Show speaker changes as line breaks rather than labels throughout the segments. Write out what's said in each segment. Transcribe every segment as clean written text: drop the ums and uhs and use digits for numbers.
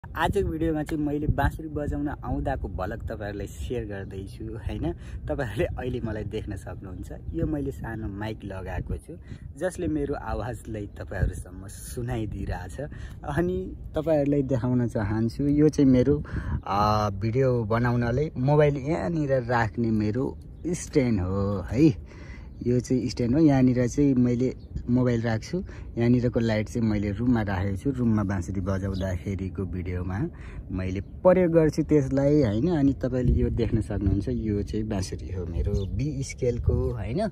आजको भिडियोमा चाहिँ मैले बाँसुरी बजाउन आउँदाको भलक तपाईहरुलाई शेयर गर्दै छु हैन। तपाईहरुले अहिले मलाई देख्न सक्नुहुन्छ। यो मैले सानो माइक लगाएको छु जसले मेरो आवाजलाई तपाईहरुसम्म सुनाइदिरहेछ। अनि तपाईहरुलाई देखाउन चाहन्छु यो चाहिँ मेरो भिडियो बनाउनले मोबाइल यहाँनिर राख्ने मेरो स्ट्यान्ड हो है। यो चाहिँ स्ट्यान्ड हो। यहाँनिर चाहिँ मैले मोबाइल राख्छु। यहाँनिरको लाइट चाहिँ मैले रुममा राखेको छु। रुममा बाँसुरी बजाउँदाखेरिको भिडियोमा मैले प्रयोग गर्छु त्यसलाई हैन। अनि तपाईले यो देख्न सक्नुहुन्छ यो चाहिँ बाँसुरी हो मेरो बी स्केलको हैन।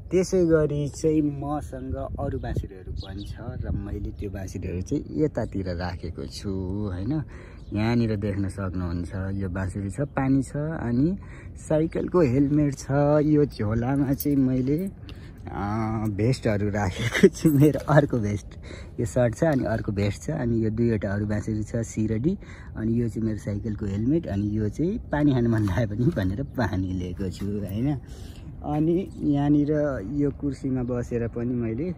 त्यसै गरी चाहिँ मसँग अरु बाँसुरीहरु पनि छ र मैले त्यो बाँसुरीहरु चाहिँ यतातिर राखेको छु हैन। यहाँनिर देख्न सक्नुहुन्छ यो बाँसुरी छ, पानी छ अनि साइकलको हेलमेट छ। यो झोलामा चाहिँ मैले भेस्टहरु राखेको छु। मेरो अर्को भेस्ट यो सर्ट छ अनि अर्को भेस्ट छ अनि यो दुईवटा अरु बाँसुरी छ सिरडी अनि यो चाहिँ मेरो साइकलको हेलमेट अनि यो चाहिँ पानी खान मन लागे पनि भनेर पानी लिएको छु हैन। अनि यहाँनिर यो कुर्सीमा बसेर पनि मैले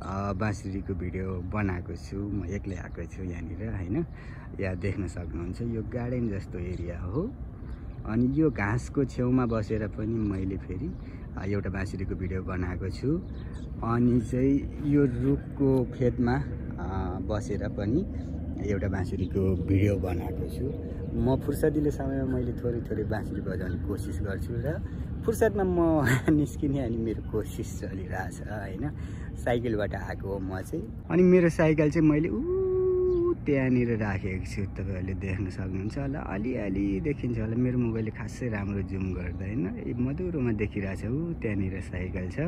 बाँसुरीको भिडियो बनाएको छु। म एक्लै आएको छु यहाँनिर हैन। यहाँ देख्न सक्नुहुन्छ यो गार्डन जस्तो एरिया हो। अनि यो घाँसको छेउमा बसेर पनि मैले फेरि एउटा बाँसुरीको भिडियो बनाएको छु। अनि चाहिँ यो रुखको फेदमा बसेर पनि एउटा बाँसुरीको भिडियो बनाएको छु। म फुर्सदिलो समयमा मैले थोरै बाँसुरी बजाउने कोसिस गर्छु र फुर्सदमा म निस्किने अनि मेरो कोसिस चलिरहेछ हैन। साइकलबाट आएको हो म चाहिँ। अनि मेरो साइकल चाहिँ मैले त्यहाँनिर राखेको छु। तपाईहरुले देख्न सक्नुहुन्छ होला। अलि देखिन्छ होला। मेरो मोबाइलले खासै राम्रो जुम गर्दैन। मधुरोमा देखिरहेछ त्यहाँनिर साइकल छ।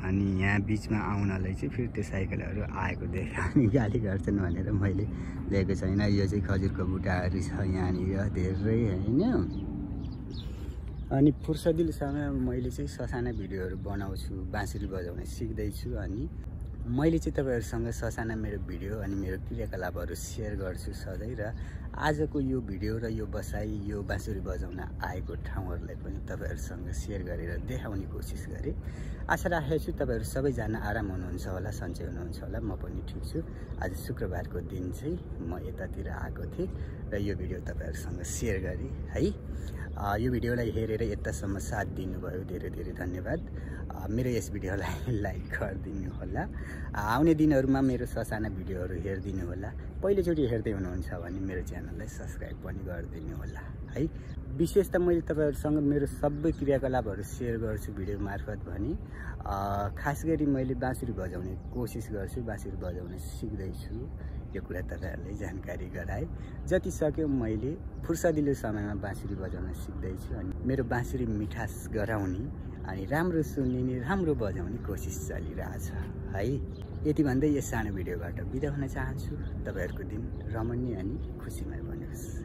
अनि यहाँ बीचमा आउनलाई चाहिँ फेरि त्यो साइकलहरु आएको देख्दा अनि गाली गर्छन् भनेर मैले ल्याएको छैन। यो चाहिँ खजुरको बुटाहरु छ यहाँनिर धेरै हैन। अनि फुर्सदिलो समयमा मैले चाहिँ ससाना भिडियोहरु बनाउँछु, बाँसुरी बजाउन सिक्दै छु। अनि मैले चाहिँ तपाईहरुसँग ससाना मेरो भिडियो अनि मेरो क्रियाकलापहरु शेयर गर्छु सधैं। र आजको यो भिडियो र यो बसाई यो बाँसुरी बजाउन आएको ठाउँहरुलाई पनि तपाईहरुसँग शेयर गरेर देखाउने कोसिस गरे। आशा राखेको छु तपाईहरु सबैजना आराम हुनुहुन्छ होला, सन्चै हुनुहुन्छ होला। म पनि ठीक छु। आज शुक्रबारको दिन चाहिँ म यतातिर आएको थिएँ र यो भिडियो तपाईहरुसँग शेयर गरे है। यो भिडियोलाई हेरेर यतासम्म साथ दिनुभयो धेरै धन्यवाद। मेरो यस भिडियोलाई लाइक गरिदिनु होला। आउने दिनहरुमा मेरो ससाना भिडियोहरु हेर्दिनु होला। पहिलोचोटी हेर्दै हुनुहुन्छ भने मेरो च्यानललाई सब्स्क्राइब पनि गरिदिनु होला है। विशेष त मैले तपाईहरुसँग मेरो सबै क्रियाकलापहरु शेयर गर्छु भिडियो मार्फत भने खास गरी मैले बाँसुरी बजाउने कोसिस गर्छु, बाँसुरी बजाउन सिक्दै छु। यो कुरा तपाईहरुलाई जानकारी गराए। जति सक्यो मैले फुर्सदिलो समयमा बाँसुरी बजाउन सिक्दै छु। अनि मेरो बाँसुरी मिठास गराउने अनि राम्रो सुनिने, राम्रो बजाउने कोसिस चलिरहेछ है। यति भन्दै यस सानो भिडियोबाट बिदा हुन चाहन्छु। तपाईहरुको दिन रमणीय अनि खुशीमय बनोस्।